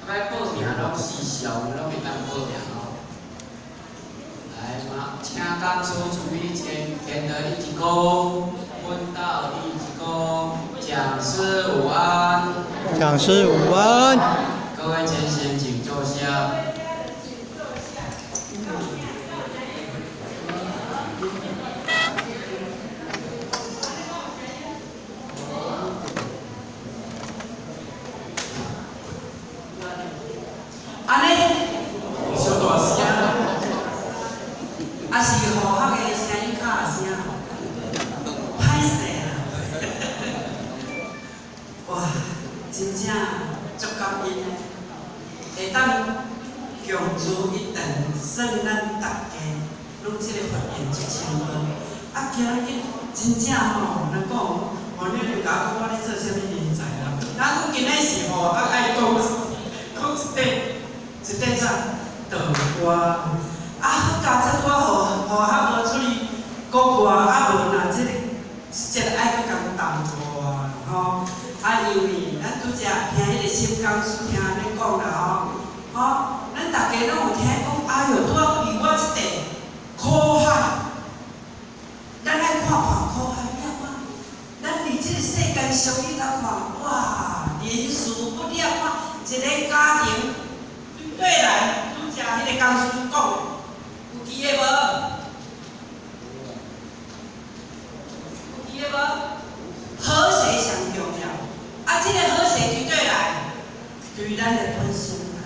摆報名攏四小，攏袂當報名哦。來嘛，請講師慈悲前天德一鞠躬，問道一鞠躬，講師午安。講師午安。各位前賢，請坐下。按呢，小大聲，啊是呼學的聲音較大聲，歹勢啦！哇，真正足感恩的，會當共聚一堂，算咱逐家攏這个發言足深奧。啊，今日真正吼，人講，吼你就共我講我咧做啥物人才啦？啊，阮今日是吼，啊愛講講一塊。一塊啥道歌，啊，好佳哉我予學無出去國外，啊無若這个這個愛閣共淡薄啊，吼，啊因為咱拄才聽彼個新講師聽按呢講啦吼，吼，咱逐家攏有聽講，哎喲，拄仔佇我這塊苦海，咱愛看看苦海，你看，咱佇這個世間上你甲看，哇，人事不了，看一個家庭。對來，拄才彼個講師講的，有記得無？有記得無？和諧上重要，啊，這個和諧對佗來？對咱的本身來，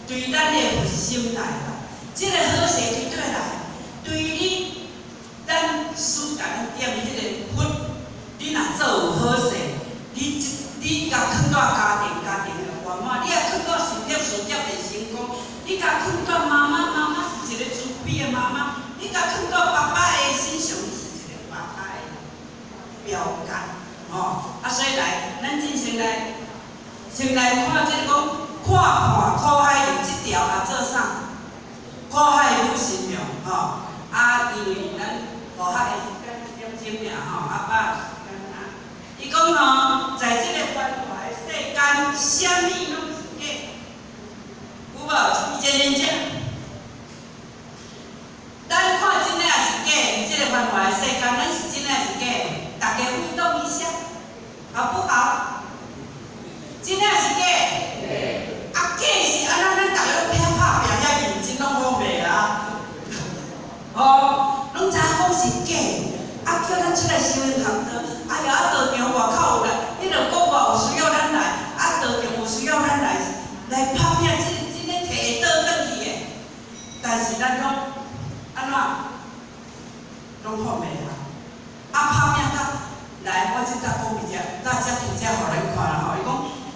對咱的佛心來啦。這個和諧對佗來？對你，咱師共咱點彼個佛，你若做有好勢，你共囥佇家庭，家庭會圓滿；你若囥佇事業，事業會成功。你共囥佇媽媽，媽媽是一個慈悲的媽媽；你共囥佇爸爸的身上，你是一個爸爸的標杆，吼！啊，所以來，咱進先來，先來看這個講，看破苦海這條啊做啥？苦海女神廟，吼！啊，因為咱呼學的時間一點鐘爾吼，啊，把時間啊，伊講吼，在這個繁華的世間，啥物攏是假。有無？伊真認真。咱看真的抑是假？佇這個繁華的世間，咱是真的抑是假？大家互動一下，好不好？真的抑是假？啊，假是按怎？咱逐家攏拍拚遐認真，攏講袂啊？吼，攏知影講是假。啊，叫咱出來修行學道，哎呀，啊道場外口有來，彼个國外有需要咱來，啊道場有需要咱來，來拍拚，這個真的摕會倒轉去的。但是咱攏按怎？攏放袂啊！啊，拍拚甲來，我這搭講佇遮，大家佇遮予咱看啦吼。伊講，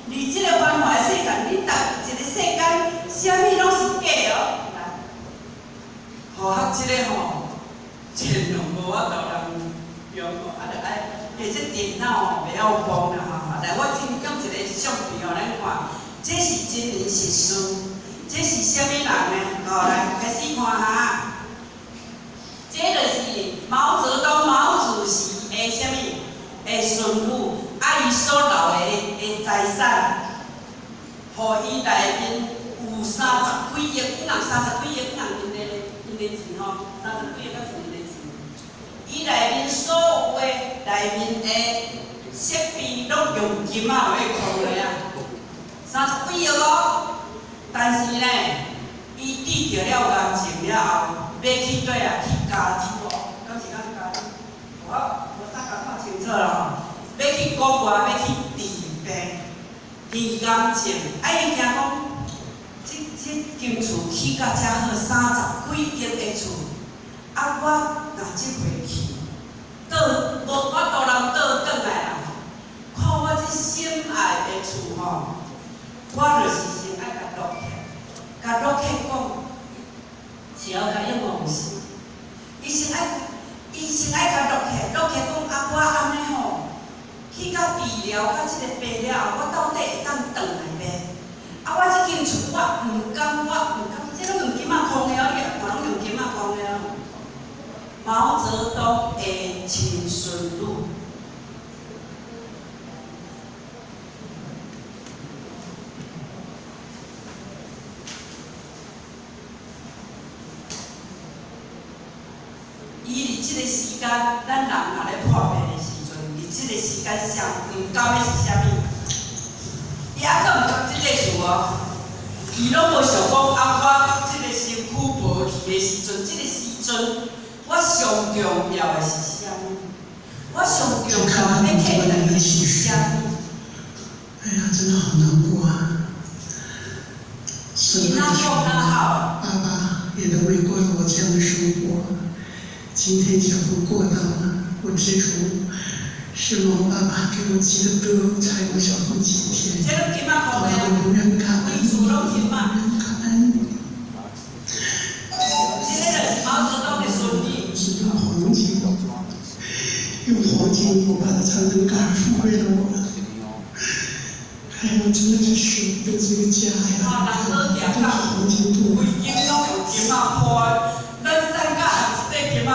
佇這個繁華的世間，你逐一個世間，啥物攏是假哦。來，呼學這個吼，電腦無法度人用，啊，著愛，伊這電腦吼袂曉幫啦吼。來，我先用一個相片予咱看，這是真人實事，這是啥物人呢？吼，來開始看哈。這就是毛澤東毛主席的啥物？的孫女，啊，伊所留的財產，予伊內面有三十幾億，有人三十幾億，有人𪜶的錢吼，三十幾億敢是𪜶的錢。伊內面所有的內面的設備，攏用金仔落去空的啊，三十幾億哦。但是呢，伊得著了癌症了後，欲去佗啊？去加州哦，敢是敢加州？我無啥共看清楚啦吼。欲去國外，欲去治病，治癌症。啊，伊驚講，這間厝起甲遮好，三十幾億的厝，啊，我若這回去，倒無法度人倒轉來啦。看我這心愛的厝吼，我就是先愛共錄起，共錄起講，是要共用無是？伊先愛共錄起，錄起講啊，我按呢吼，去到治療到這個病了後，我到底會當轉來袂？啊，我這間厝我毋甘，我毋甘，這攏用金仔空的哦，你來看攏用金仔空的哦。毛澤東的親孫女。這个时间，咱人若咧破病的时阵，伫這个时间上毋甘的是啥物？伊犹阁毋甘這个事哦，伊攏無想講啊，我這个身軀無去的時陣，這個時陣我上重要的是啥物？我上重要的要提轉的是啥物？哎呀，真的好難過啊！生的時候，爸爸也都沒過到我這樣的生活。今天小鳳過到了，我知足，是毛爸爸給我積的德，才有小鳳今天。爸爸，我永遠感恩你，永遠感恩你。是用黃金，用黃金，我把它長燈桿富貴了我。哎呀，真的是捨不得這個家呀！都是黃金度。啊，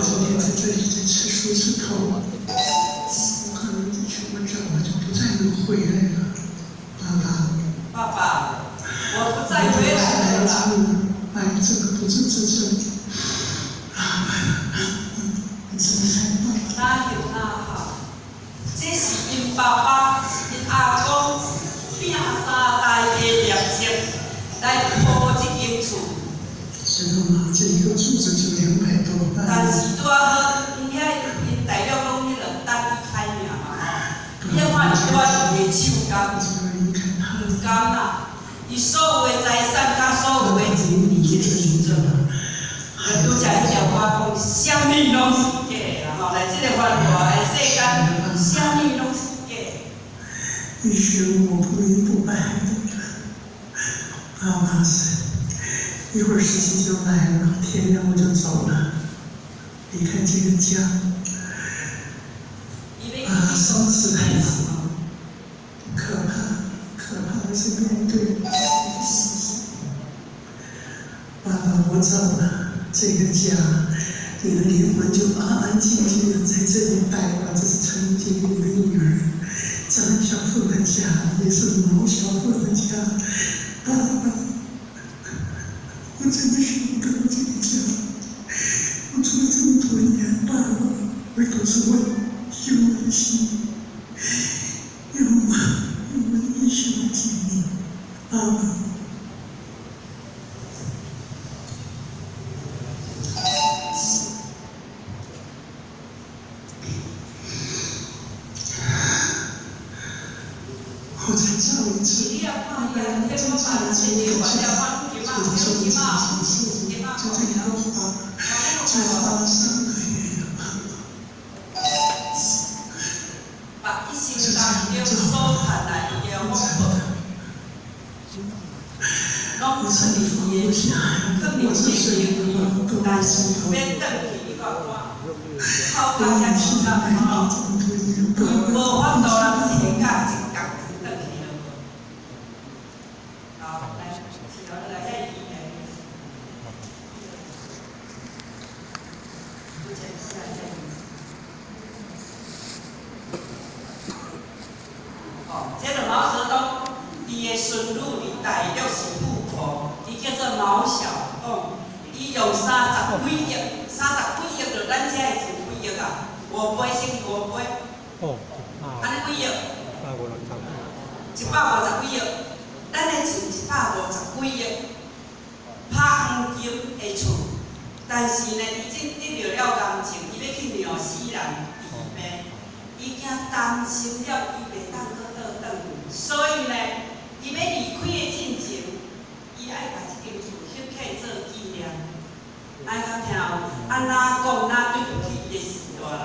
今天在這裡在吃蔬菜頭，我可能這去我走了就不再能回來了，爸爸。爸爸，我不再回來了。哎，這個不治之症。啊，我真的害怕。哪有哪好？這是𪜶爸爸，是𪜶阿公，拼三代的業績來鋪這間厝。知道嗎？這一個柱子就200多萬。但是拄仔好，𪜶遐𪜶大陸攏彼個等伊開爾嘛吼，你看伊拄仔伊的手工，毋甘啦，伊所有的財產佮所有的錢，佇這個時陣，拄才彼條歌講，啥物攏是假的啦吼，來這個繁華的世間，啥物攏是假的。你是我不明不白的，爸爸是。一會兒時機就來了，天亮我就走了，離開這個家。啊，生死太死，可怕，可怕的是面對。爸爸，我走了，這個家，你的靈魂就安安靜靜的在這裡待吧。這是曾經你的女兒張小鳳的家，也是毛小鳳的家，爸爸。我真的捨不得這個家，我住了這麼多年，爸爸，唯獨是我有我的心，有我，有我一生的經歷，爸爸。我再照一次，再照一次我的家。我說你自己就這樣花，就花了3個月了，爸爸。就這樣走了，真的，我真的放不下，我是誰的都不知道。我已經愛你這麼多年，爸爸。這個毛澤東，伊的孫女佇大陸是富婆，伊叫做毛小鳳，伊用三十幾億，三十幾億就咱遮的錢幾億啊？五倍升五倍。哦，按呢幾億？ 150 150幾億，咱的錢150幾億，拍黃金的厝，但是呢，伊這得著了癌症，伊欲去尿死人治病，伊驚擔心了，伊袂當閣倒轉去，所以呢，伊欲離開的進前，伊愛共這間厝翕起做紀念。按呢敢聽有？按怎講，哪對不起伊的序大人？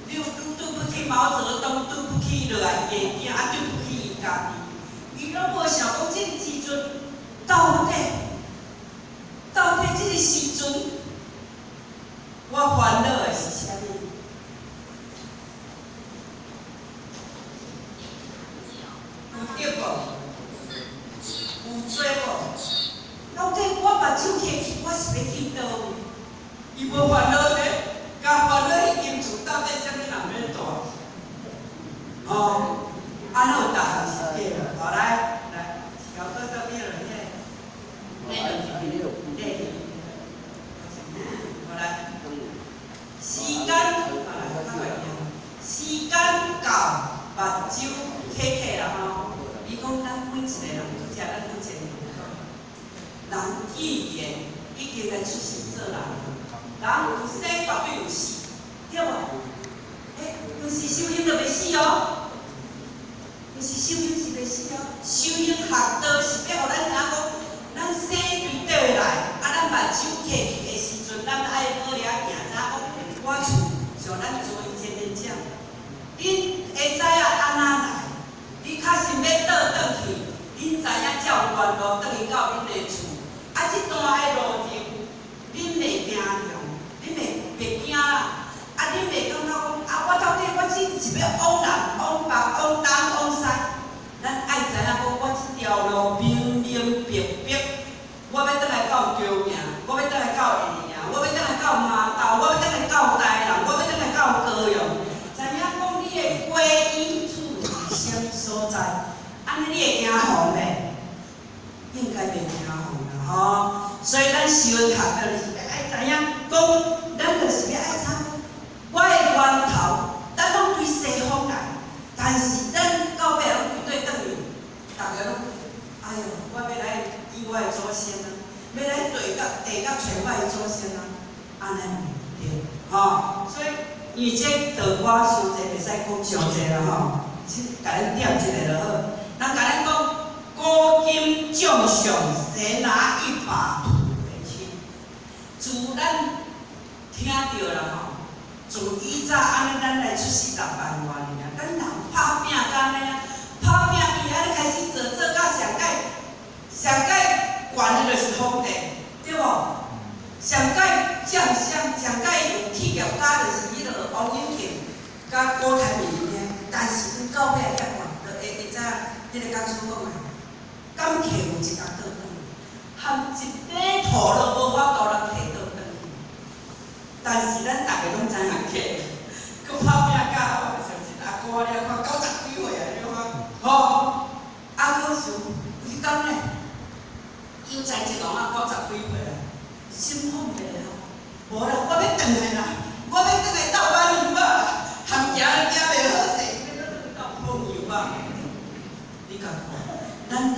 你愈對不起毛澤東，對不起落來伊的囝，啊對不起伊家己，伊攏無想講這個時陣到底，到底這個時陣，我煩惱的是啥物？有得無？有做無？到底我目睭開去，我是欲去佗位？伊無煩惱呢，共煩惱彼間厝到底啥物人欲住？哦，按呢有逐項是假的。好，來來，小哥這邊了，那個，那個，好來。一個人，拄才咱拄前講，人既然已經來出世做人，人有生絕對有死，對無？欸，毋是修行就袂死哦，毋是修行是袂死哦，修行學道是欲予咱知影講，咱生對倒來，啊，咱目睭閉去的時陣，咱愛好掠行，知影講我厝像咱做伊前面講，恁會知影按怎來？你確實欲倒轉去，恁知影照原路轉去到恁的厝，啊，這段的路程，恁袂驚用，恁袂驚啦。啊，恁袂感覺講，啊，我到底我這是欲往南、往北、往東、往西？咱愛知影講，我這條路明明白白，我欲轉來到高營，我欲轉來到下營，我欲轉來到麻豆，我欲轉來到台南，我欲轉來到高雄。知影講你的歸依處佇啥物所在？按呢你會驚慌袂？應該袂驚慌啦，吼。所以咱修學的就是欲愛知影講，咱就是欲愛知影我的源頭，咱攏對西方來，但是咱到尾攏歸對轉去，逐家攏，哎喲，我欲來見我的祖先啊，欲來地甲地甲揣我的祖先啊，按呢毋對，吼。所以因為這道歌傷濟，袂使講傷濟啦，吼。先共咱點一下就好。人共咱講，古今眾相，誰拿一把土為親？自咱聽著啦吼，自以早按呢，咱來出世6萬外年啊，咱人拍拚到按呢啊，拍拚伊按呢開始做做到上蓋上蓋懸的就是皇帝，對無？上蓋將相上蓋有企業家就是彼个王永慶佮郭台銘遐，但是阮到尾遐看，就會知影彼个講師講的，敢摕有一角倒轉，含一塊土都無法度人摕倒轉去。但是咱逐家攏知影摕，閣拍拚到我相信阿哥你看90幾歲啊，你看，吼，啊閣想有一工呢，有才一龍啊，90幾歲啊，心放袂落，無啦，我欲轉來啦，我欲轉來鬥板油啊，含行行袂好勢，欲轉來鬥風油啊。你共看，咱人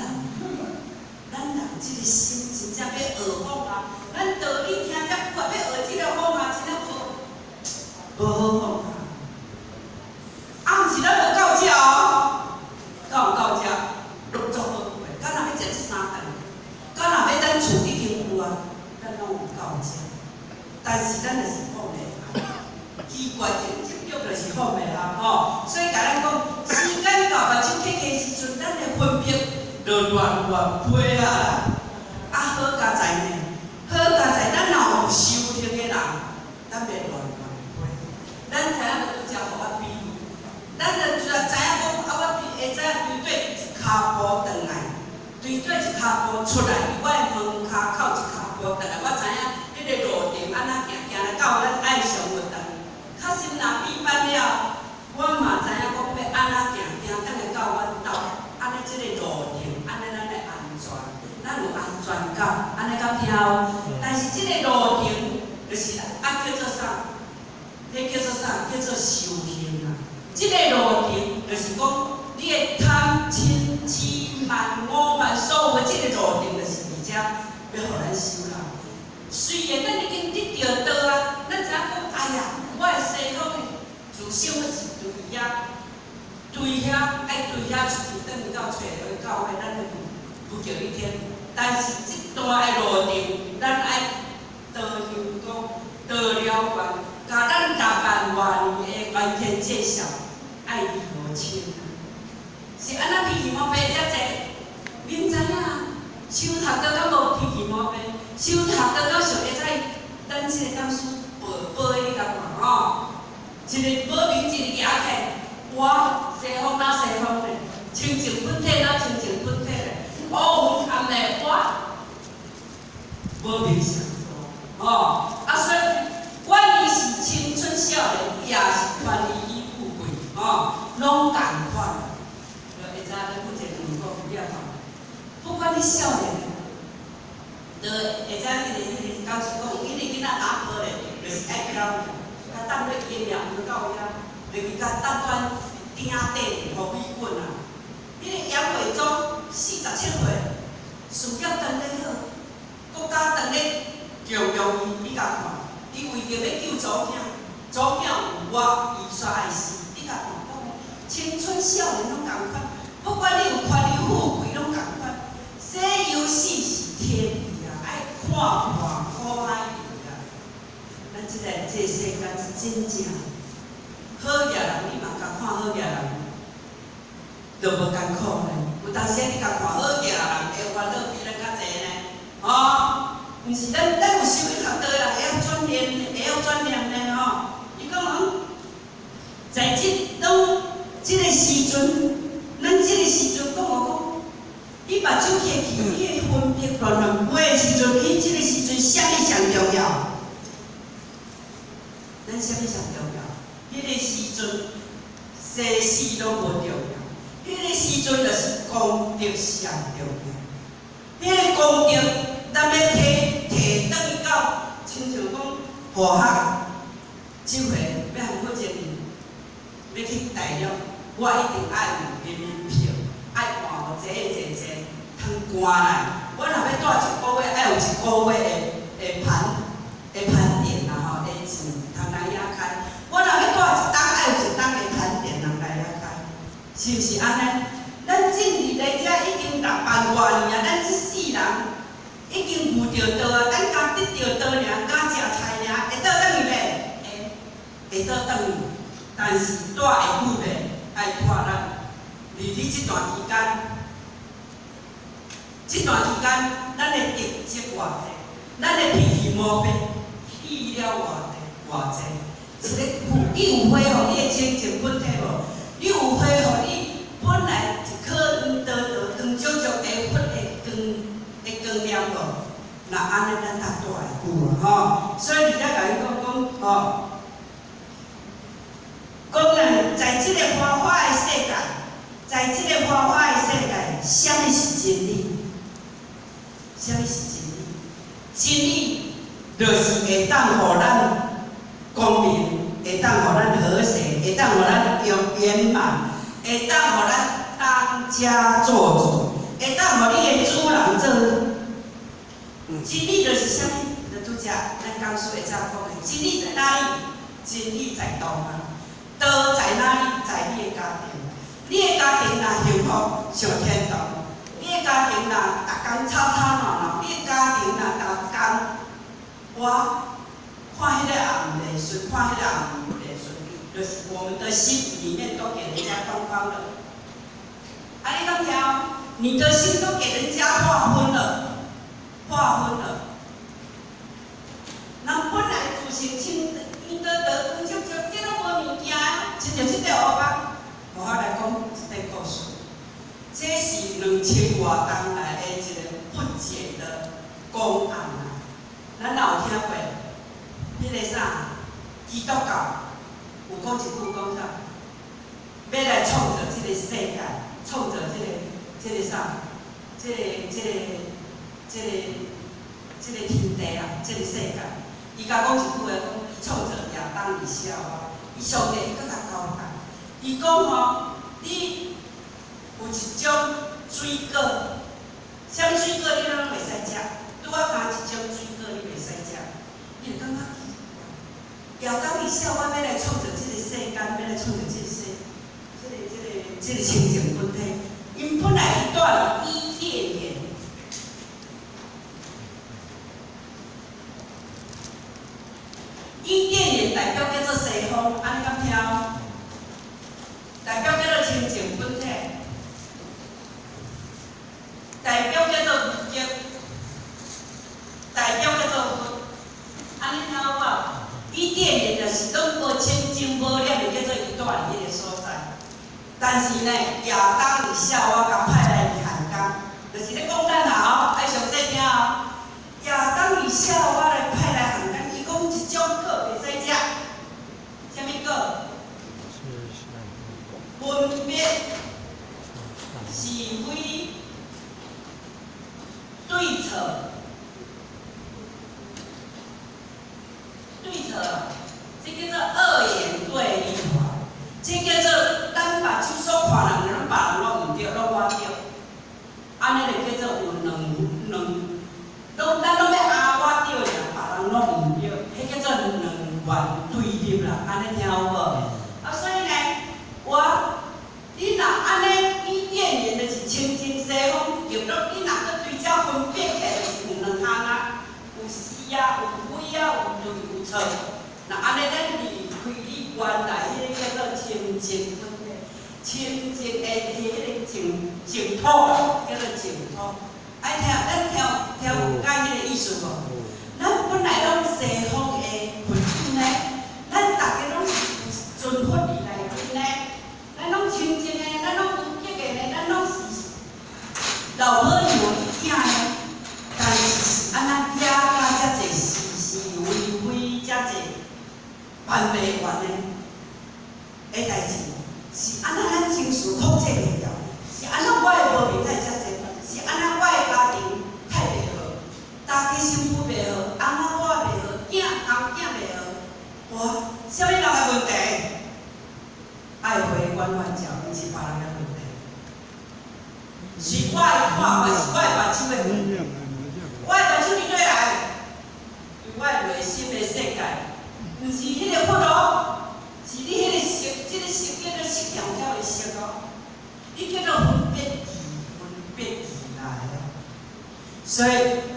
這個心真正欲學風啊！咱道理聽遮久啊，欲學這个風啊，真正無好放啊。啊，毋是咱無夠食哦，夠有夠食，攏足好的。敢若欲食這三頓，敢若欲咱厝已經有啊，咱攏有夠食。但是咱就是放袂下，奇怪，這個執著就是放袂下吼。所以共咱講，時間到目睭閉起的時陣，咱的分別就亂亂飛啊啦。啊，好佳哉呢，好佳哉，咱若有修行的人，咱袂亂亂飛。咱知影就拄才予我比喻，咱就知影講啊，我會知影對對一跤步轉來，對對一跤步出來，我的門跤口一跤步轉來，我知影彼个路程按怎行，行來到咱愛上佛堂。確實若閉班了，我嘛知影講欲按怎行，行轉來到阮兜，按呢這个路程，按呢咱的安全，咱有安全感，按呢敢聽有？但是這个路程就是啊叫做啥？彼叫做啥？叫做修行啊！這个路程就是講，你的貪嗔癡慢五慢所有的這个路程，就是佇遮欲予咱修啦。雖然咱已經得著道啊，咱知影講，哎呀，我的西方的自小我是對遐，對遐愛對遐出去，轉去到揣去到尾，咱就不叫你聽。但是這段的路程，咱愛道行功，道了願，共咱6萬外年的冤天債數愛釐清。是按怎披起毛病遮濟？恁知影？修讀到敢無披起毛病？修讀到敢上會使？咱這个講師報報的你共看吼，一个無明一个舉起來，哇，西方哪西方的，清淨本體哪清淨本體咧，烏雲暗咧，哇，無明上大吼，啊所以，管伊是青春少年，抑是權利與富貴，吼，攏仝款。就會知咱負責問講，你看，不管你少年，就會知彼个講師講，因為囡仔打波咧，就是愛飄，較等咧伊的命門到遐，入去較等轉鼎底予米滾啊。彼个楊惟忠40強強伊，你共看，伊為著欲救查某囝，查某囝有活，伊煞愛死，你共看，青春少年攏仝款，不管你有權利富貴攏仝款，生憂死是天意啊，愛看破苦海啊。咱這個世間是真正好額人，你嘛共看好額人，就無艱苦呢。有當時你共看好額人會煩惱比咱較濟呢，吼，毋是咱有修去學道的人會曉轉念，會曉轉念呢吼。伊講講，在這當這個時陣，咱這個時陣講我講，你目睭合起，你的魂魄亂亂飛的時陣，你這個時陣啥物上重要？咱啥物上重要？彼個時陣，生死攏無重要。彼個時陣就是功德上重要。彼個功德，咱欲提提轉到，親像講化學，這回欲予郭前欲去大陸，我一定愛有人民票，愛換予這這這通搬來。我若欲蹛一個月，愛有一個月的盤的盤點啦吼，的錢通來遐開。我若欲蹛一冬，愛有一冬的盤點人來遐開，是毋是按呢？咱進入來遮已經6萬外年啊，咱這世人已經悟著道啊，咱敢得著道爾，敢食菜爾，會倒轉去袂？會，會倒轉去。但是蹛會久袂？愛看咱佇你這段期間，這段期間咱的德積偌濟，咱的脾氣毛病去了偌濟偌濟。一个你有恢復你的清淨本體無？你有恢復你本來一顆黃道道光爍爍的佛的光的光亮無？若按呢，咱才蹛會久啊吼！所以佇遮共伊講講吼，講咱在這個繁華的世界，在這個繁華的世界，啥物是真理？啥物是真理？真理就是會當予咱光明，會當予咱和諧，會當予咱圓圓滿，會當予咱當家做主，會當予你的主人做。真理就是啥物？就拄才咱講師會早講的，真理在哪裡？真理在道啊！道在哪裡？在你的家庭。你的家庭若幸福，上天堂；你的家庭若逐工吵吵鬧鬧，你的家庭若逐工我看彼個也毋袂順，看彼個也毋袂順，就是我們的心裡面都給人家框框了。啊，你敢聽？你的心都給人家劃分了，劃分了。人本來自性清圓得得光爍爍，這攏無物件，親像這塊烏板。我來講這個故事，這是2000外冬來的一個不解的公案啊。咱若有聽過？彼個啥？基督教有講一句講啥？欲來創造這個世界，創造這個啥？這個天地啊，這個世界。伊共講一句話，講伊創造亞當與夏娃，伊上帝伊閣共交代，伊講吼，你有一種水果，啥物水果你攏袂使食，拄仔加一種水果你袂使食，你就感覺奇怪。亞當與夏娃欲來創造這個世間，欲來創造這個世，這個清淨本體，𪜶本來伊蹛佇伊甸園。伊甸園代表叫做西方，按呢敢聽？代表叫做清淨本體，代表叫做無極，代表叫做佛。按呢聽有無？伊甸園就是攏無清淨無染的，叫做伊蹛佇彼個所在。但是呢，亞當與夏娃共派來佇漢江，就是咧講咱啊吼，愛詳細聽哦。亞當與夏娃來派來漢江，伊講一種果袂使食，啥物果？分別是非對錯，對錯，這叫做二元對立法，這叫做咱目睭所看人，咱別人攏毋對，攏我對，按呢就叫做有兩兩，攏咱攏欲阿我對爾，別分別起來就是有兩項啊，有是啊，有非啊，有對有錯。若按呢，咱離開你原來彼个叫做清淨分別，清淨的彼个淨淨土，叫做淨土。愛聽，咱聽聽有解彼个意思無？咱本來攏西方的佛祖呢，咱逐家攏是尊佛佇內面呢，咱攏清淨的，咱攏無結的呢，咱攏是老母養的囝呢。但是是按怎惹甲遮濟是是非非，遮濟辦袂完的的代誌，是按怎咱情緒控制袂牢？是按怎我的無明才會遮濟？是按怎我的家庭太袂好，大家媳婦袂好，翁仔某袂好，囝翁囝袂好，哇！啥物人的問題？愛回光返照，毋是別人的問題，是我的看法，是我的目睭的問題。我的目睭佇佗來？對我的內心的世界，毋是彼个佛哦，是你彼个色，這个色叫做色條條的色哦，你叫做分別智，分別智來哦。所以，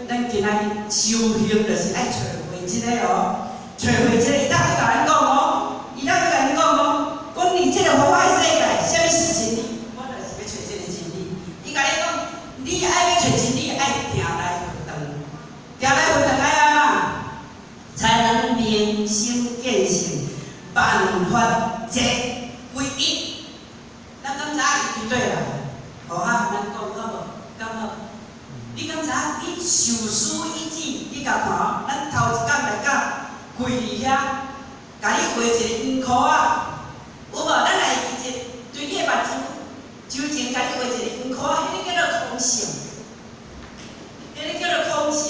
咱今仔日修行就是愛揣回這個哦，揣回這個，伊搭閣共咱講哦，伊搭閣共咱講哦，講佇這個佛法世界，啥物是真理？我就是欲揣這個真理。伊共你講，你愛欲揣真理，愛定來佛堂，定來佛堂愛按怎？才能明心見性，萬法皆歸一。咱敢知影伊佇佗來？好啊，咱講好無？敢好？你敢知影？你受師一指，你共看哦。咱頭一工來到跪佇遐，共你畫一個圓箍仔，有無？咱來記者對你的目睭，周前共你畫一個圓箍仔，彼个叫做空性，彼个叫做空性，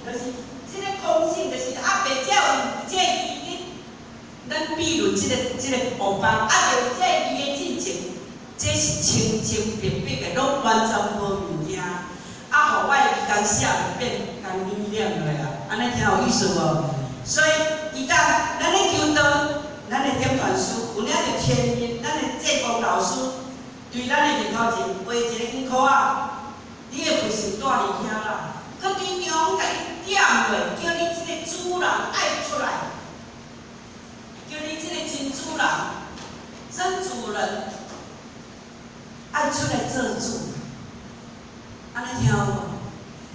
就是這个空性，就是猶未才有這个字，咱比論這个部分，猶未有這个字的進前，這是清清白白的，攏完全無物件。啊，予我的伊共寫就變共黏黏落啊，按呢聽有意思無？所以伊當咱咧求道，咱的點傳師有領著天命，咱的濟公老師對咱的面頭前畫一個圓箍仔，你的佛性蹛佇遐啦，閣對中共你點落，叫你這個主人愛出來，叫你這個真主人、真主人愛出來做主。按呢聽有無？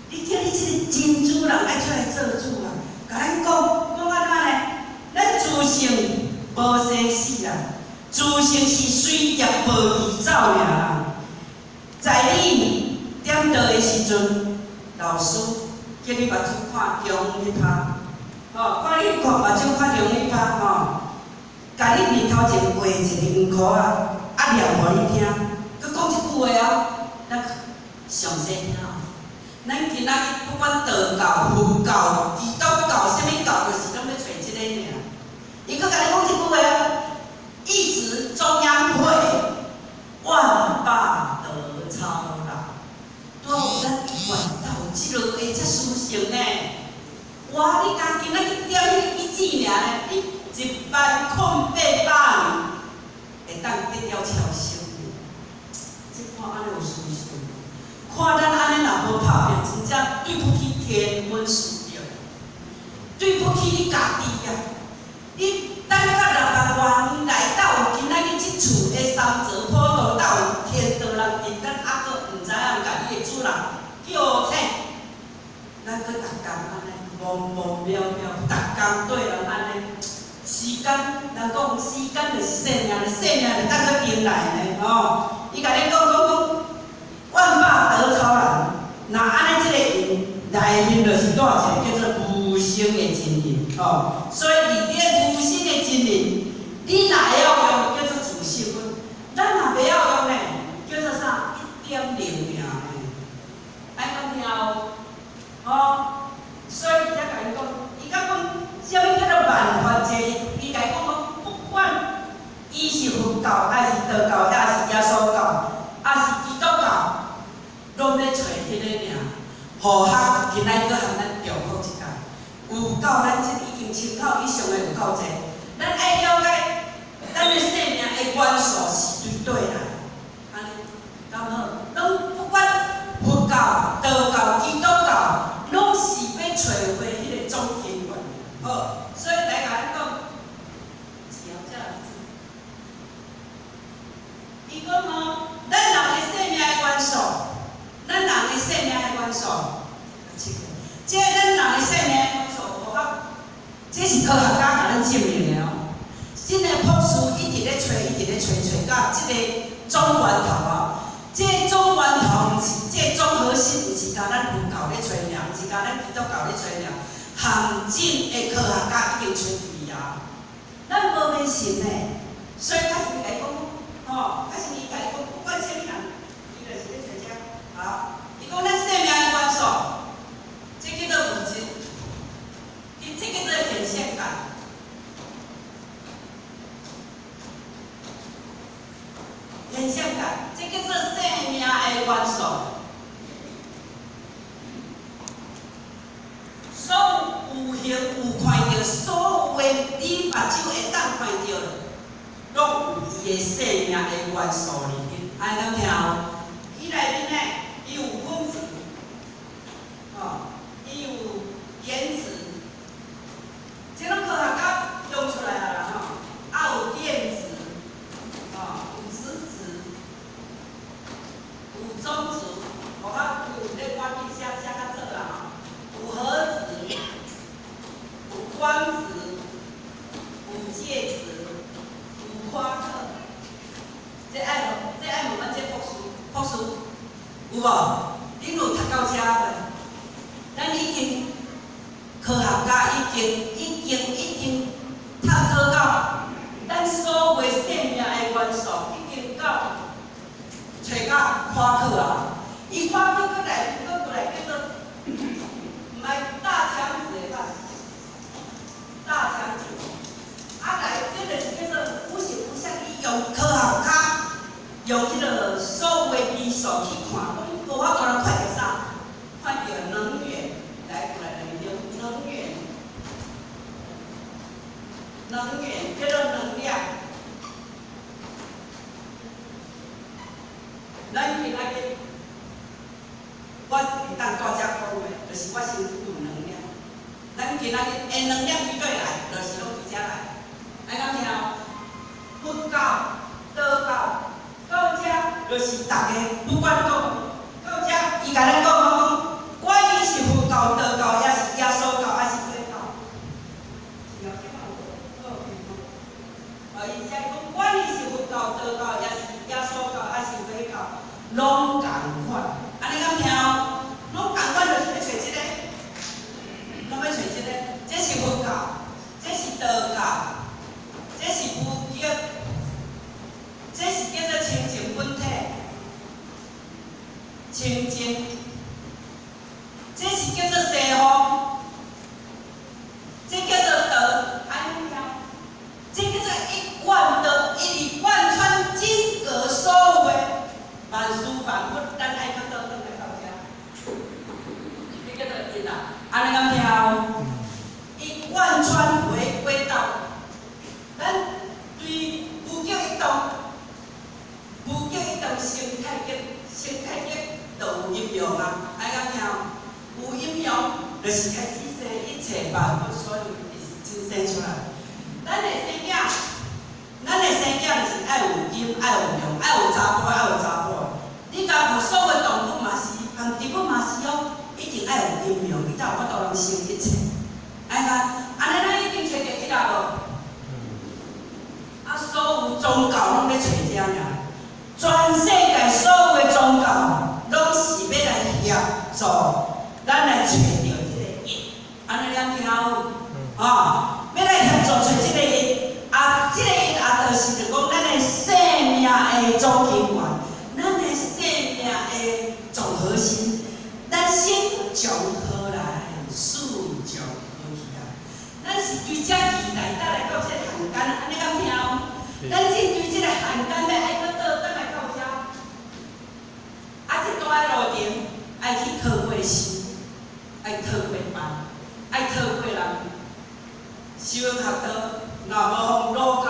你叫你這個真主人愛出來做主啊！共咱講講按怎呢？咱自性無生死啦，自性是隨業報而走爾啦。在你點道的時陣，老師叫你目睭看中央彼跤，吼，看你看目睭看中央彼跤吼，共你面頭前畫一個圓箍仔，啊念予你聽，閣講一句話哦，咱詳細聽哦。咱今仔日不管道教、佛教、基督教，啥物教，就是攏欲揣這个爾。伊閣共你講一句話哦，一指中央會，萬法得超然。拄有咱原道這落的遮殊勝呢？哇！你敢今仔去點彼个一指爾呢？你10008年會當得了超生。這看按呢有殊勝，看咱按呢若無拍拚，真正對不起天文師長，對不起你家己啊！你等到600外年來到今仔日這厝的三座普渡，到有天道人佇，咱猶閣毋知影共你的主人叫醒，咱閣逐工按呢茫茫渺渺，逐工對人按呢。時間，人講時間就是生命，生命就等閣重來呢，吼。伊共你講講講，萬法得超然，若按呢這個因內面就是帶一個叫做無生的真理，吼。所以佇這個無生的真理，你若會曉用，叫做自性分；咱若袂曉用呢，叫做啥？一點零爾呢。愛講聽有，吼。所以才共伊講，伊講講，啥物叫做萬法皆一？伊共伊講講，不管伊是佛教，抑是道教，抑是耶穌教，抑是基督教，攏欲揣彼个爾。予學今仔閣予咱重複一擺，有夠咱這已經千口以上的有夠濟。咱愛了解咱的生命的元素是對佗來，按呢敢好？攏不管佛教、色的。這咱人的生命元素無法，這是科學家共咱證明的哦。這个博士一直咧揣，一直咧揣，揣到這個總源頭啊。這個總源頭毋是，這個總核心毋是共咱佛教咧揣爾，毋是共咱基督教咧揣爾，含真的科學家已經揣去啊。咱無迷信的，所以較是共伊講，吼，較是伊共伊講，不管啥物人，伊就是咧揣這。好，伊講咱生命的元素，這叫做物質，這叫做現象界。現象界，這叫做生命的元素。所有有形有看著，所有的你目睭會當看著，攏有伊的生命的元素裡面。按呢敢聽有？伊內面呢，伊有分子，吼，伊有原子，這攏科學家用出來啊啦吼，啊有電子，吼，有質子，有中子，無法有咧趕緊寫寫較早啦吼，有核子，有光子，有介質，有夸克，這愛問，這愛問阮這博士，博士有無？恁有讀到遮未？咱已經科學家已經探討到，咱所有生命的元素已經到揣到夸克啊！伊夸克閣來，閣過來叫做，毋愛大強子會使，大強子，啊來，這就是叫做無形無相，伊用科學家用彼個所有的技術去看，講無法度人看著啥？看著能源，來過來能能源，能源叫做能量。咱今仔日，我會當蹛遮講話，就是我身軀有能量。咱今仔日的能量佇佗來，就是攏佇遮來。按呢敢聽？佛教、道教到遮，就是逐家不管講到遮，伊共咱講講，管伊是佛教、道教，抑是耶穌教，抑是回教。哦，伊遮講，管伊是佛教、道教，抑是耶穌教，抑是回教，攏共款。按呢敢聽？攏共款，就是欲揣這个，攏欲揣這个。這是佛教，這是道教，這是佛教，這是叫做清淨本體，清淨。這是叫做西方，這叫做道，按呢聽？這叫做一貫道，一直貫穿整個所有的萬事萬物，咱愛去倒轉來到遮，這叫做一啊，按呢敢聽有？伊貫穿回歸到咱對無極一動，無極一動生太極，生太極就有陰陽啊，按呢敢聽有？有陰陽，就是開始生一切萬物，所有就是真生出來。咱的生囝，咱的生囝就是愛有陰，愛有陽，愛有查埔，愛有查某。你共看所有的動物嘛是，含植物嘛是哦，一定愛有陰陽，伊才有法度人生一切。按呢，按呢咱已經揣著一啊無？啊，所有宗教攏咧揣這爾，全世界所有的宗教攏是欲來協助咱來揣著這個一，按呢你聽有？吼，欲來協助揣這個一，啊，這個一啊，就是就講咱的生命的總根源，咱的生命的總核心，咱先從何來，事從何去啊？咱是對遮期待，才來到這個漢間，按呢敢聽有？咱正對這個漢間欲愛閣倒轉來到遮，啊，這段路程愛去透過修，愛透過辦，愛透過人修學道，若無予擄到，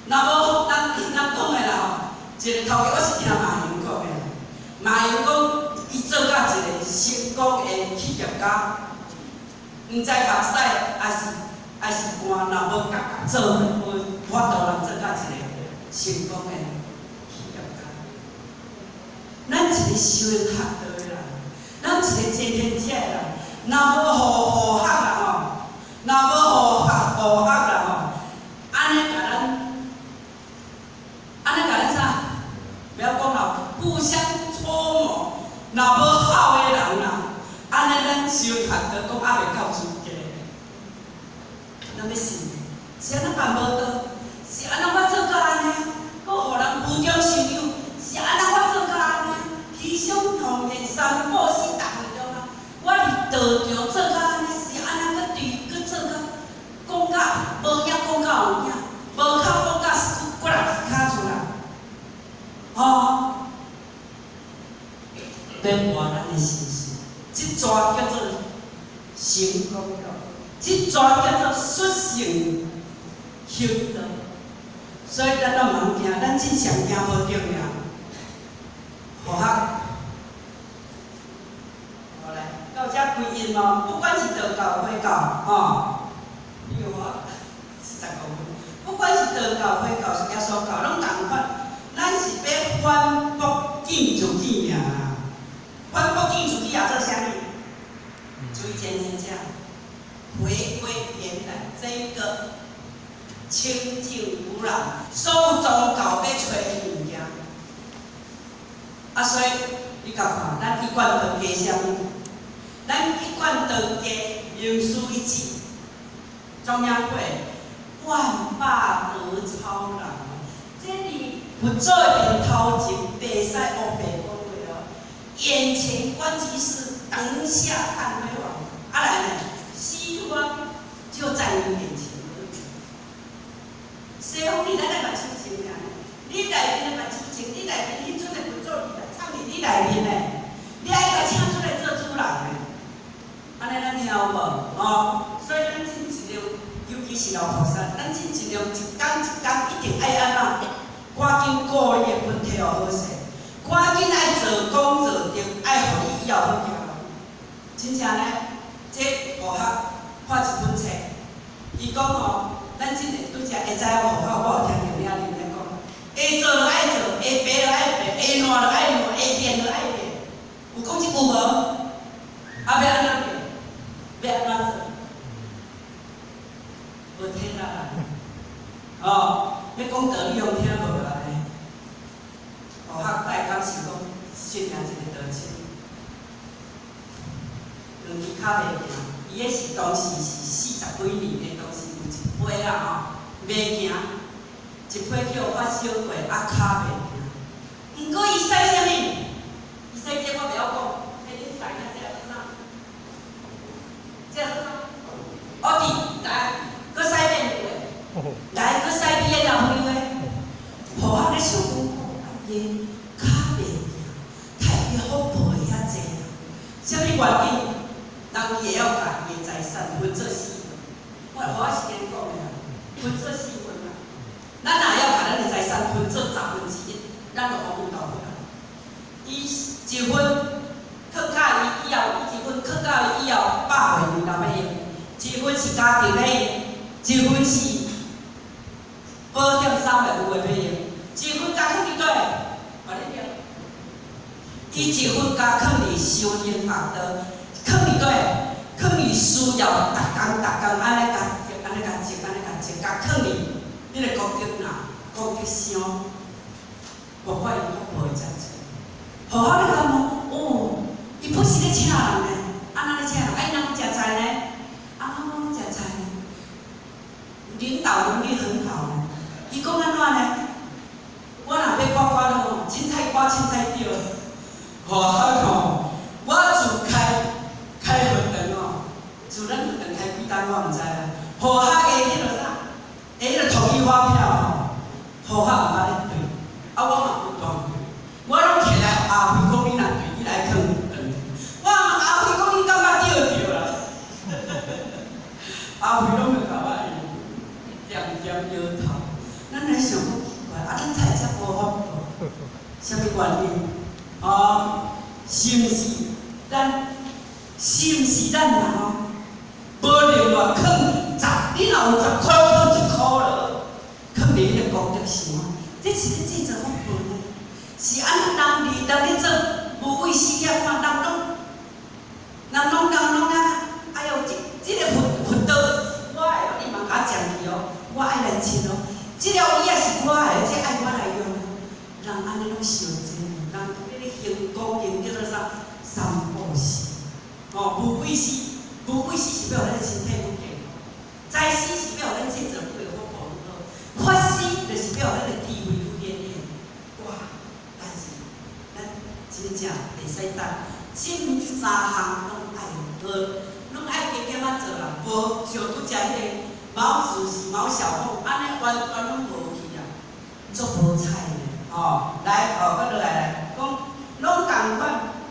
若無人人講的啦吼，一個頭家我是聽馬雲講的，馬雲講伊做甲一個成功的企業家，毋知目屎抑是汗，若無共共做，無法度人做甲一個成功的企業家。咱一個修行學道的人，咱一一个前行者的人，若無予和學啦吼，若無予學和學啦吼，按呢共咱，按呢共咱啥？不要講啦，互相搓磨，若無好的人啦，按呢咱修學都閣猶未夠資格。咱欲信，是按怎辦無到？是按怎我做到按呢？閣予人無中生有，是按怎我做到按呢？犧牲奉獻三寶四大中啊！我佇道場做到按呢，是按怎閣對閣做到講甲無影講甲有影，無口講甲骨力跤出來，吼！欲磨咱的心思，這逝叫做成功了，這逝叫做率性行道。所以咱攏毋通驚，咱真正驚無著爾。和學，好來，到遮歸因哦，不管是道教、佛教，吼，你有無45分？不管是道教、佛教、是耶穌教，攏仝款。咱是欲反覆見自己爾啦，反覆見自己也做啥物？注意前行者，回歸原來這個清淨無染，所有宗教欲揣的物件。啊，所以你共看，咱一貫道加啥物？咱一貫道加明師一指，中央會萬法得超然。這裡佛祖的面頭前，袂使烏白講話哦。眼前觀即是當下看輝煌，啊來呢，西方就在你眼前而已。西方佇咱的目睭前爾，你內面的目睭前，你內面彼陣的佛祖佇來，藏佇你內面的，你愛共請出來做主人的。按呢咱聽有無？吼，所以咱盡盡量，尤其是老菩薩，咱盡盡量一工一工一定愛按怎？趕緊顧你的本體予好勢，趕緊愛做功做德，愛予你以後好行路。真正呢，這和學看一本冊，伊講吼，咱真會拄才下早和學，我有聽著領恁咧講，會做就愛做，會白就愛白，會爛就愛爛，會變就愛變。有講這句無？啊，欲按怎變？欲按怎做？無聽啦，哦，欲講道理攏聽無啦呢？和學愛感受講，信仰一个道親，兩支跤袂行，伊彼是當時是40幾年的，當時有一批啊吼，袂行，一批去予發燒過，啊跤袂行。毋過伊使啥物？伊使這我袂曉講，彼恁知影這做啥？這做啥？奧迪來，閣使變話，來閣使變的朋友的，予我咧想講，伊跤袂行，太伊福報會遐濟啊？啥物原因？人伊會曉共伊的財產分做四份，我是按呢講的啦，分做四份啦。咱若會曉共咱的財產分做1/10，咱就阿彌陀佛啦。伊一分囥甲伊以後，伊一分囥甲伊以後100歲年若欲用，一分是家庭咧用，一分是保險三個有的欲用，一分共囥佇佗？佇咧邊？伊一分共囥佇修行學道，囥佇佗？囥佇需要逐工逐工按呢共積，按呢共積，按呢共積，共囥佇彼個功德籃、功德箱，無怪伊福報會遮濟。好好你感覺哦，伊不是咧請人呢，按怎咧請人？啊，伊人食菜呢？啊，我講食菜呢，領導能力很好呢。伊講按怎呢？我若欲掛掛咯，凊彩掛凊彩著。好吼，我自開開佛堂吼，自咱佛堂開幾冬我毋知啦。和學的彼個啥？的彼個統一發票吼，和學毋捌咧對，啊我嘛不斷對，我攏提來阿輝講你若對，你來囥佛堂。我問阿輝講你感覺對著啦？阿輝攏會共我點點搖頭。咱來想講奇怪，啊，咱菜遮無福報，啥物原因？哦，是毋是咱？是毋是咱人吼？無另外囥十，你若有10箍，囥1箍落，囥佇彼個功德箱，這是咧製造福報呢？是按怎人佇人咧做無畏施業，看人攏施，無畏施是欲予咱身體愈健康，財施是欲予咱製造愈福報愈好，法施就是欲予咱的智慧愈顯現。哇！但是咱真正袂使等，這三項攏愛學，攏愛加減仔做啦。無像拄才彼個毛主席、毛小鳳，按呢完全攏無去啊，足無彩的吼。來，哦，閣落來來，講攏仝款，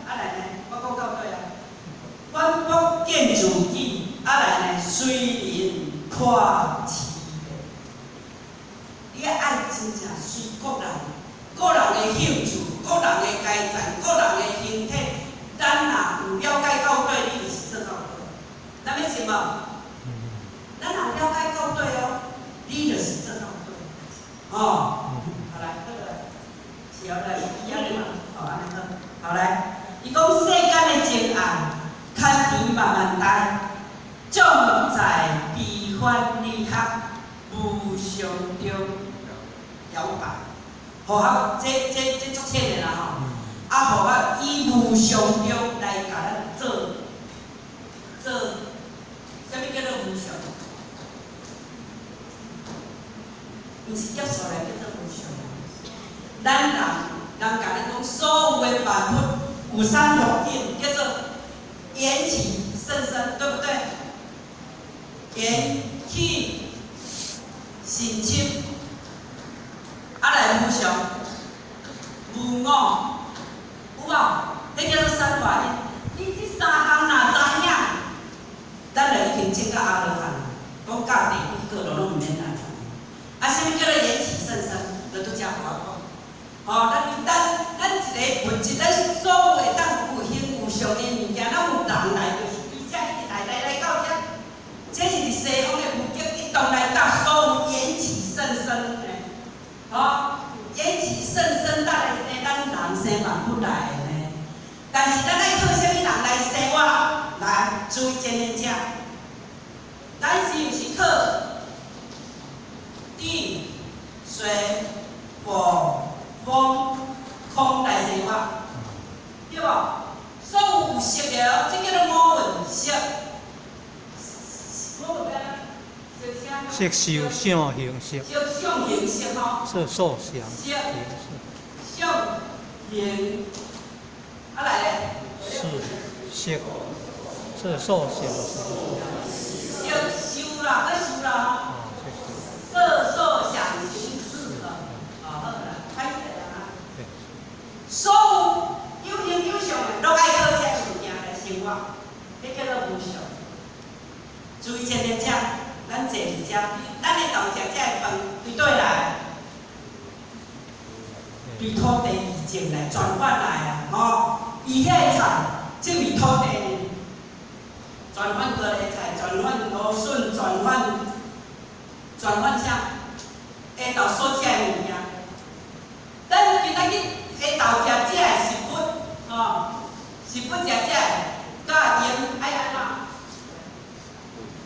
啊來呢，我講到佗啊。反覆見自己，啊來呢，隨人看痴的。你愛真正隨個人，個人的興趣，個人的階層，個人的形體，咱若有了解到底，你就是做到底。咱欲信無？咱若了解到底哦，你就是做到底。哦，好來，好來，是後來伊按呢嘛，哦，按呢好，好來，伊講世間的情愛，牽纏慢慢大，眾在悲歡離合無常中搖擺。符合這足淺的啦吼，啊，符合以無常中來共咱做做，啥物叫做無常？毋是接受來叫做無常。咱人人共咱講，所有的萬物有三法印，叫做緣起甚深，對不對？緣起甚深，啊來無常、無我，有無？彼叫做三法印。你這三項若知影，咱就已經證到阿羅漢，講到第幾個都攏毋免來。啊，啥物叫做緣起甚深？就拄才我講。吼，咱一個物質，咱所有會當有形有相的物件，咱有人來，就是伊才一直來來來到遮。這是佇西方的佛經，一動來到所有緣起甚深的，吼，緣起甚深，才來生咱人生萬物來的呢。但是咱愛靠啥物人來生活？來，注意前面遮，咱是毋是靠地、水、火、風、空來生活？對無？所有有色的，這叫做五蘊色。五蘊咩？色受想行識。色相行識吼。色受想色相行，啊來咧。是色，色受想行色受啦，閣受啦吼。色受想行識啊，啊好啦，歹勢啦。所有有形有相的，攏愛靠這物件來生活，彼叫做無常。注意前面遮，咱坐佇遮，咱下晝食這个飯，對佗來？對土地移種來轉換來啊，吼！伊遐个菜，這是土地轉換過來的菜，轉換蘆筍，轉換轉換啥？下晝所食的物件。咱今仔日下晝食這个食物，吼，食物食這个，佮用愛按怎？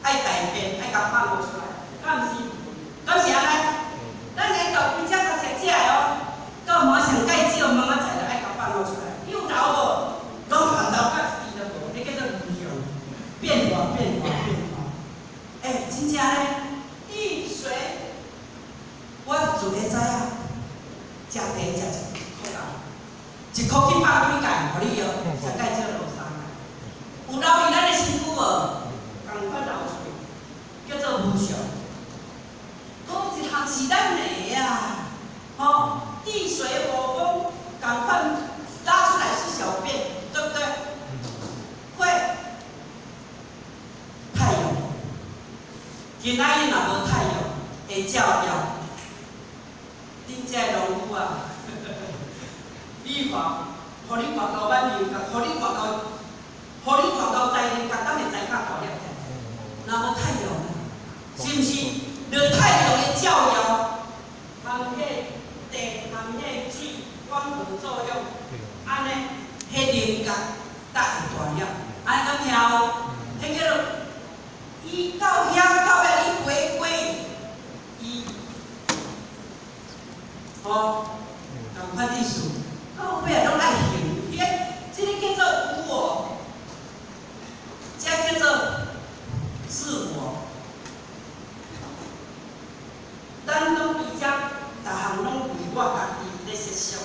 愛大便，愛共放落出來，敢毋是？敢是按呢？咱下晝規只較食這个哦，到馬上蓋少媽媽菜就愛共放落出來，有流無？攏含流甲一滴都無，彼叫做無常，變化變化變化。欸，真正呢，地水，我自會知影，食茶食一箍夠，一箍去放幾蓋，予你用，上蓋少落三蓋。有留佇咱的身軀無？仝款流出去，叫做無常。無一項是咱的啊，吼，地水火風，仝款拉出來是小便，對不對？會。太陽，今仔日若無太陽會照耀，恁這個農夫啊，你看，予你外高挽牛，予你外高，予你外高栽牛角，敢會栽較大粒者？若無太陽，是毋是？著太陽的照耀，含彼地，含彼水，光合作用，按呢，彼牛角才會大粒。按呢敢聽有？彼叫做伊到遐到尾，伊回歸伊，吼，仝款意思，到尾攏愛行，彼這个叫做無我，這自我。咱攏佇遮，逐項攏為我家己咧設想。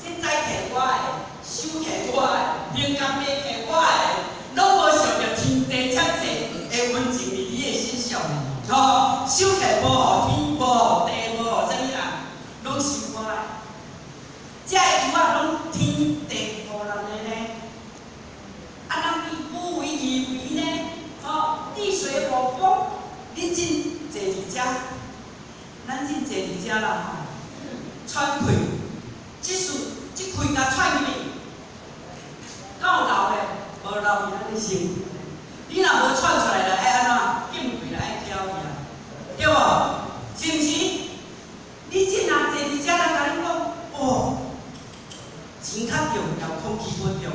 這紙摕我的，手摕我的，靈感麥摕我的，攏無想著天地遮濟的溫情佇你的身上。吼，手摕無予天，無予地，無予啥物人，攏是我的。這個油仔攏天地予咱的呢。啊，咱無為而為呢？吼，地水火風，你真坐佇遮，咱真坐佇遮啦吼，喘氣，這喙這氣共喘入去，敢有流的？無流去咱的身軀。你若無喘出來了，愛按怎？禁氣來愛調去啊，對無？是毋是？你真若坐佇遮來共恁講，哦，錢較重要，空氣無重要。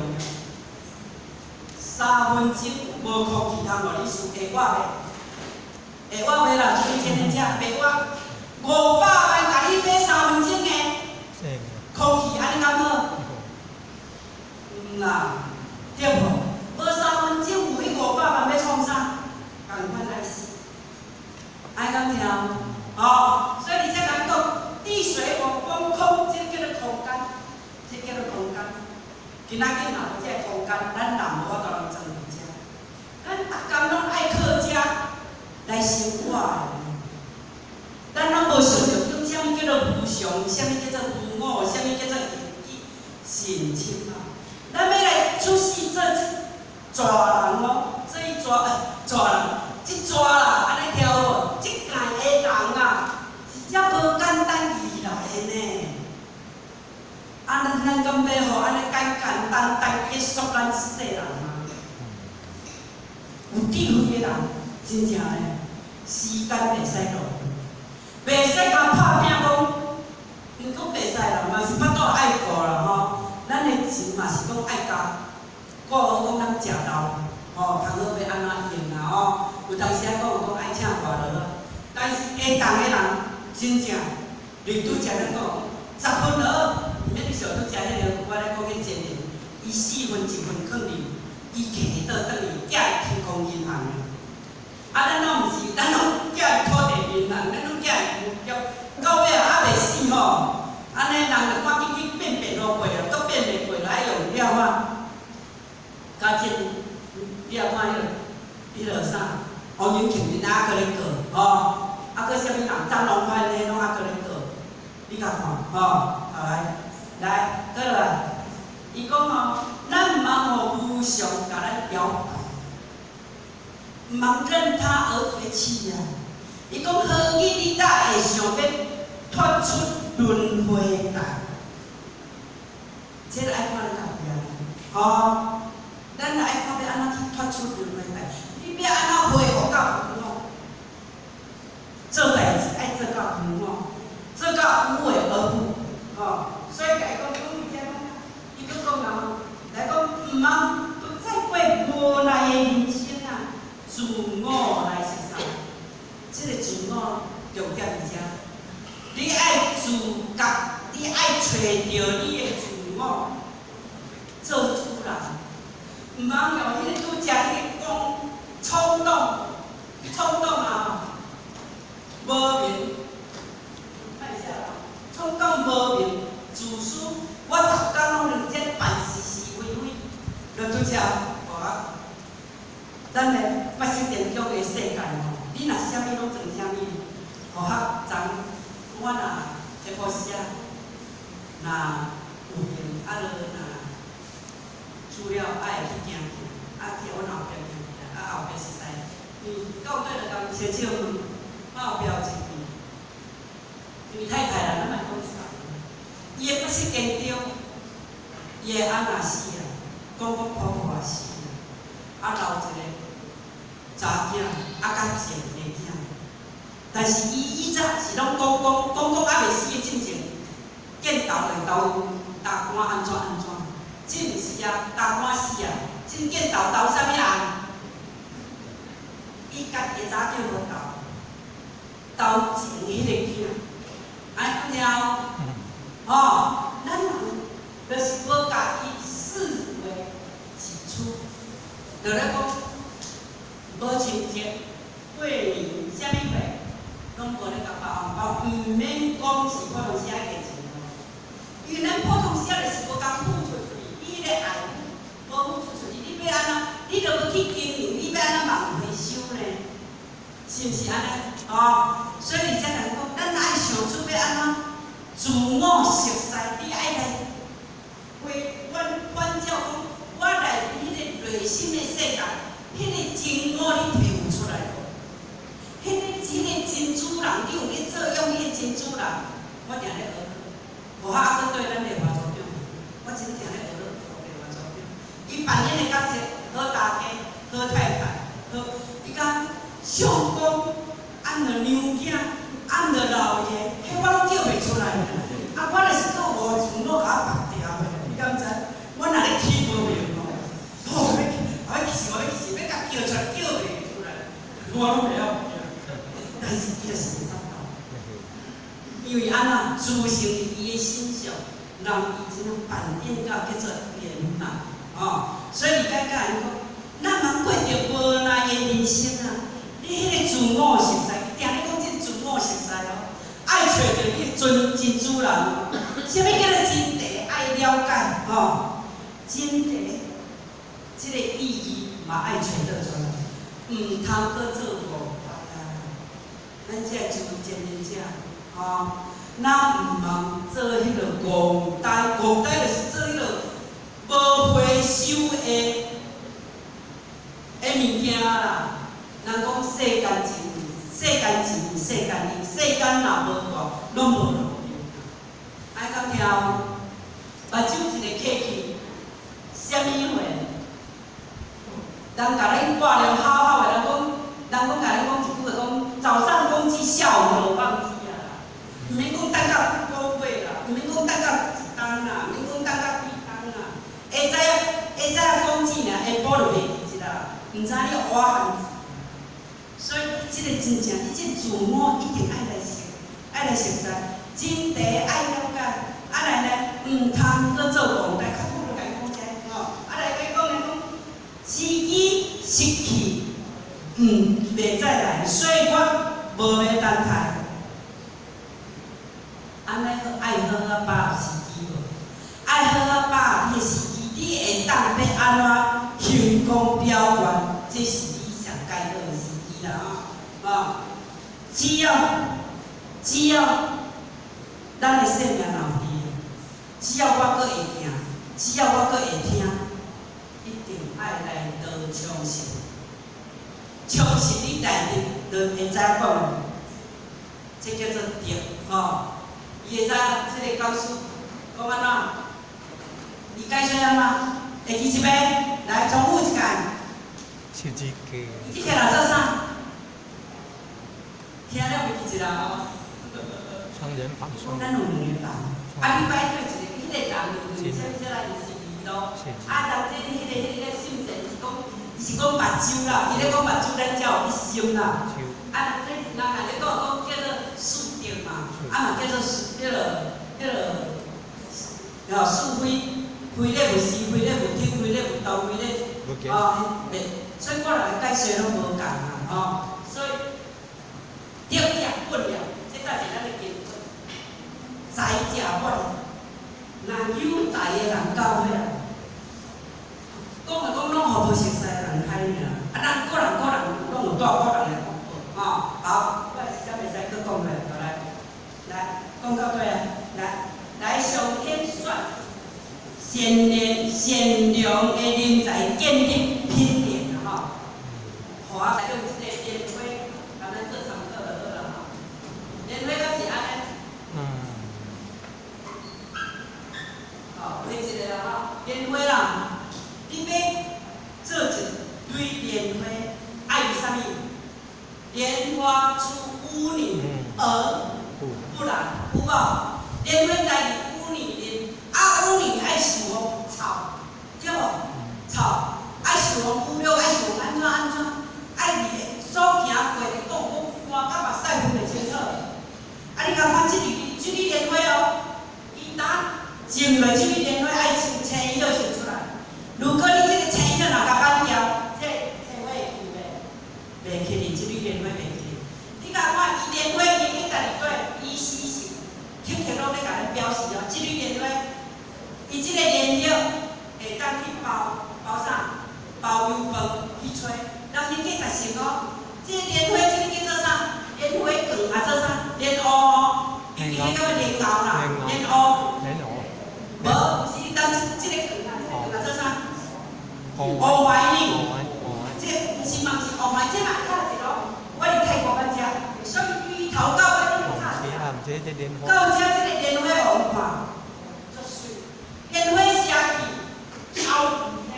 3分鐘無空氣通予你輸，會活袂？會活袂啦？像以前的遮袂活，500萬共你買3分鐘的空氣，按呢敢好？毋啦，對無？無3分鐘有彼500萬欲創啥？仝款愛死，愛敢聽？吼，所以你才共講，地水火風空，這個叫做空間，這個叫做空間。今仔日若無這個空間，咱人無法度通裝佇遮。咱逐工攏愛靠遮來生活的。咱攏無想著講啥物叫做無常，啥物叫做無我，啥物叫做一神清啊！咱欲來出世做這逝人哦，這一逝逝人，這逝啦，按呢聽有無？這界的人啊，是遮無簡單而來的呢。啊，咱敢欲予按呢簡簡單單結束咱這世人嗎？有智慧的人，真正的時間袂使浪費，袂使共拍拚講，毋講袂使啦，嘛是腹肚愛顧啦吼。咱的錢嘛是講愛共顧好，講咱食豆，吼，通好欲按怎用啦吼。有當時仔講有講愛請外勞啊，但是會當的人真正，你拄才咱講10分就好，毋免你想拄才彼个，我咧講彼真人，伊4分1分囥佇，伊摕倒轉去寄天空銀行的。啊，咱攏毋是，咱攏寄土地銀行，咱攏寄郵局，到尾還袂死吼。按呢人就趕緊去變變路過啊，閣變袂過來，愛用料啊。加真，你也看彼个啥，王永慶𪜶還閣咧過，吼，啊，閣啥物人，張龍寬彼攏還閣咧過，你較看，吼，好來，來，閣落來，伊講吼，咱毋通予無常共咱搖擺，毋通任他而崛起啊！伊講何日你才會想欲脫出輪迴帶？這個愛看咱家己啊，吼，咱愛看欲按怎去脫出輪迴帶？你欲按怎恢復到無我？做代誌愛做到無我，做到無為而不，吼。所以共伊講講佇遮講，伊閣講啊吼，來講毋通不再過無奈的人生啊，自我來熟似。這個自我重點佇遮，你愛自覺，你愛揣著你的自我做主人，毋通用彼個拄才彼個講衝動，衝動啊，無明，看一下啦，衝動無明，自私，我逐工攏用這辦是是非非，就拄才話，咱的八識田中的世界吼，你若啥物攏裝啥物，予較昨我若下晡時啊，若有閒啊，就若資料愛去行去，啊去阮後壁行去啊，後壁熟似，因為到底就共小笑問，我後壁有一位，因為太太啦，咱莫講啥，伊的八識田中，伊的翁仔死啊，講講婆婆也死啊，啊留一個查囝，啊較賤的囝，但是伊以早是攏講講講講猶未死的進前，見豆會豆大官按怎按怎，這毋是啊，大官死啊，真見豆豆啥物人？伊家己的查某囝無投，投前彼个囝，按呢了，吼，咱人就是無共伊視為己出，就咧講，無無像節過年啥物貨，攏無咧共包紅包，毋免講是普通時愛加錢哦。因為咱普通時仔就是無共付出去，你彼個愛無付出出去，你欲按怎？你著欲去經營，你欲按怎望回收呢？是毋是按呢？哦，所以你才共講，咱愛想出欲按怎自我熟似，你愛來回反反照講，我內面彼個內心的世界，彼個真我你提有出來無？彼個真主人，你有咧作用彼個真主人？我定咧學，無法閣對咱麗華組長，我真定咧學麗華組長。伊扮演的角色，好大家，好太太，好，伊講相公，按著娘囝，按著老爺，彼我攏叫袂出來。啊，我若是閣無從腦共我縛掉的，你敢知？我若咧起無名吼，哦，欲去，欲去是，欲去是，欲共叫出來，叫袂出來，我攏袂曉叫。但是伊就是無法度，因為按怎自性佇伊的身上，讓伊真正扮演到叫做圓滿，哦，所以你甲教𪜶講，咱茫過著無奈的人生啊！你彼個自我熟似，定咧講這自我熟似哦，愛揣著你的真真主人哦。啥物叫做真諦？愛了解吼，真諦這個意義嘛愛揣倒出來，毋通閣做戇呆啊！咱這個自前面者，吼，咱毋通做彼個戇呆，戇呆就是做彼個無回收的物件啦。人講世間情，世間情，世間義，世間若無大，攏無路用。愛敢聽有？目睭一个客氣，啥物貨？人共恁掛了好好的，人講，人講共恁講一句話講，早上攻擊，下午就放棄啊啦。毋免講等到幾個月啦，毋免講等到一冬啦，毋免講等到幾冬啦。下早下早講錢爾，下晡就袂記得啦，毋知你活漢子。所以這個真正，你這自我一定愛來熟，愛來熟似，真諦愛了解，啊來呢，毋通閣做戇呆，較久就共講這吼，啊來共講來講，時機失去，袂再來，所以我無欲等待。按呢好愛好好把握時機無？愛好好把握你的時機，你會當欲按怎行功表現，這是你上該好的時機啦吼！哦，只要咱的生命若有佇，只要我閣會行，只要我閣會聽，一定愛來多充實，充實你內面就會知影講，這叫做德吼。伊會知這個講師講按怎？伊解說按怎？會記一遍，來重複一擺。十字架。伊這個來做啥？聽了袂記一啦吼。雙人旁。咱有兩个人，啊，你擺對一個，彼個人就是啥物啥來，伊是二路。啊，人這彼個姓陳是講，伊是講目睭啦，伊咧講目睭，咱才有去想啦。啊，人這人若咧講講叫做四德嘛，啊嘛叫做叫做叫做，哦，是非，非禮勿視，非禮勿聽，非禮勿動，非禮，哦，袂，所以我人解說攏無仝啦，吼，所以德者本了，這才是咱的根本。財者本，若有財的人到尾啊，講就講攏予無熟似的人害爾，啊，咱個人個人攏有帶個人的福報，吼，好，我的時間袂使閣講落來，來，講到底啊，來，來上天選善良善良的人才建立品德啦，吼，予我來用這個蓮花，共咱做參考就好啦，吼。蓮花敢是按呢？吼，畫一个啦吼，蓮花啦，你欲做一蕊蓮花，愛啥物？蓮花出污泥而不染，有無？蓮花在污泥裡，啊污泥愛受予臭，對無？臭，愛受予污濁，愛受予按怎按怎，愛佇所行過的路，講看甲目屎分袂清楚。啊，你共看這蕊這蕊蓮花哦，伊呾種落這蕊蓮花愛穿青衣就穿出來。如果你這個青衣若共挽掉，這個青花會去袂？油飯去揣，人因價值成哦。這個蓮花，這個叫做啥？蓮花棍啊，做啥？蓮藕哦，伊叫做蓮藕啦，蓮藕。蓮藕。無，毋是，當這個棍啊，這個棍啊做啥？烏槐呢？這毋是嘛是烏槐，這嘛較一咯。我佇泰國捌食，所以對頭到尾攏較。到遮這個蓮花予人看，足媠。蓮花寫去，後呢？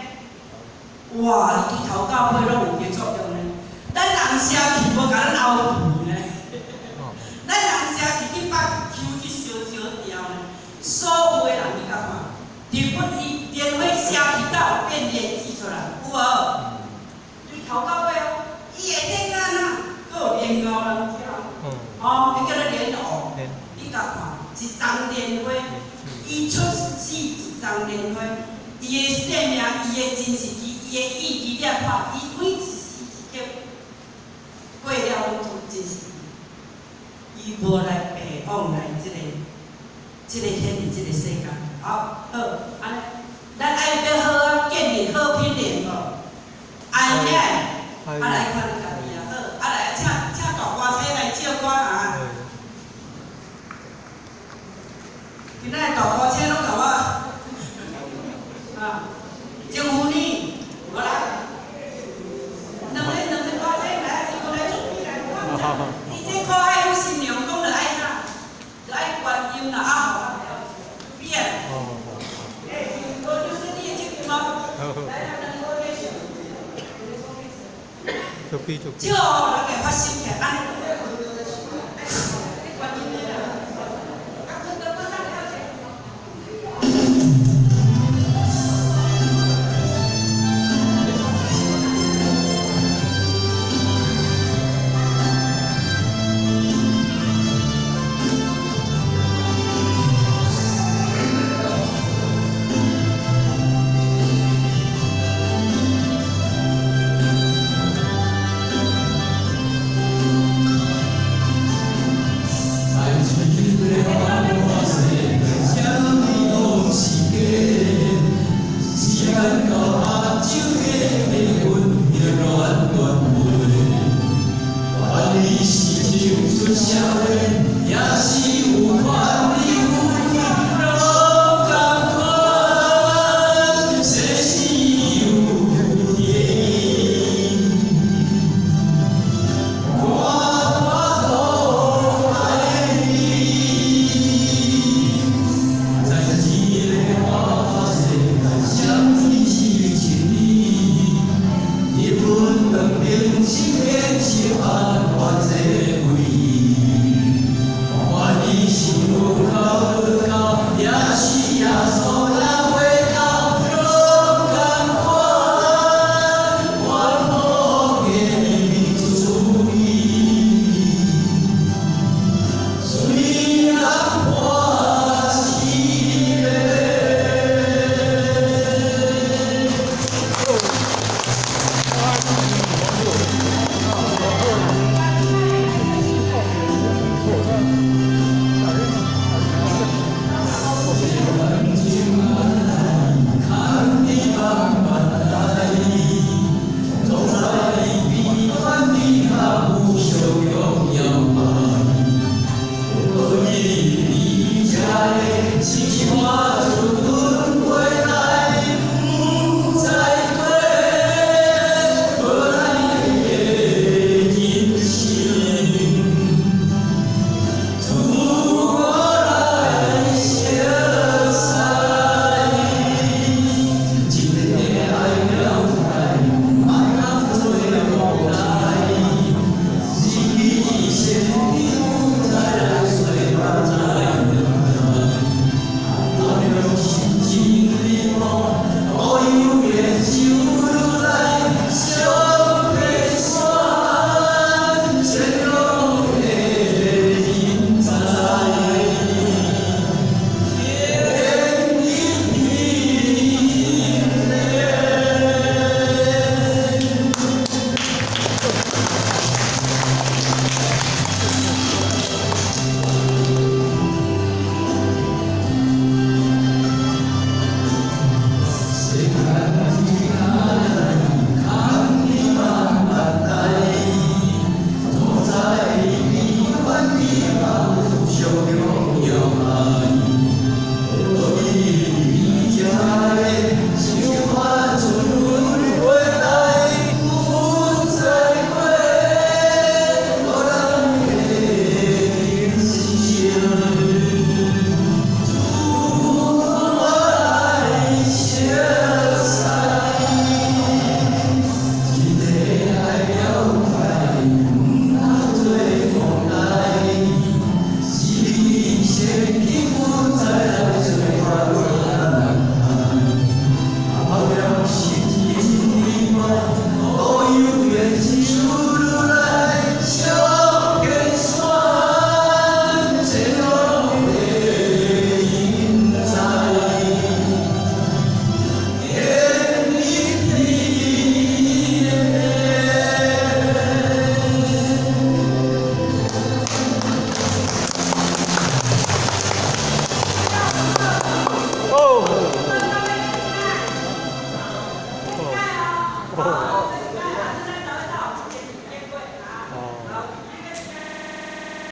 哇！伊對頭到尾攏有伊作用呢。咱人寫去無共咱後皮呢？咱人寫去去北丘去燒燒掉呢？所有的人你共看，日本伊蓮花寫去到變蓮子出來，有無？對頭到尾哦，伊會變干哪？閣有蓮藕人食，哦，彼叫做蓮藕。你共看，一叢蓮花，伊出世一叢蓮花，伊的生命，伊的真實伊伊的意志力看，伊每一時一刻過了攏總真實。伊無來白枉來這個顯佇這個世間。好，好，按呢，咱愛欲好啊，建立好品行無？愛遐，啊來看你家己啊，好，啊來請大歌星來唱歌啊。今仔大歌星攏共我，啊，政府呢，無啦，兩個歌星來，全部來準備來，你這苦海女新娘講著愛啥？著愛觀音啦，啊，變。欸，我就是你的責任嗎？來來，兩個繼續。笑，人會發生起來，按呢。觀音的啦。啊，困到閣上跳起。是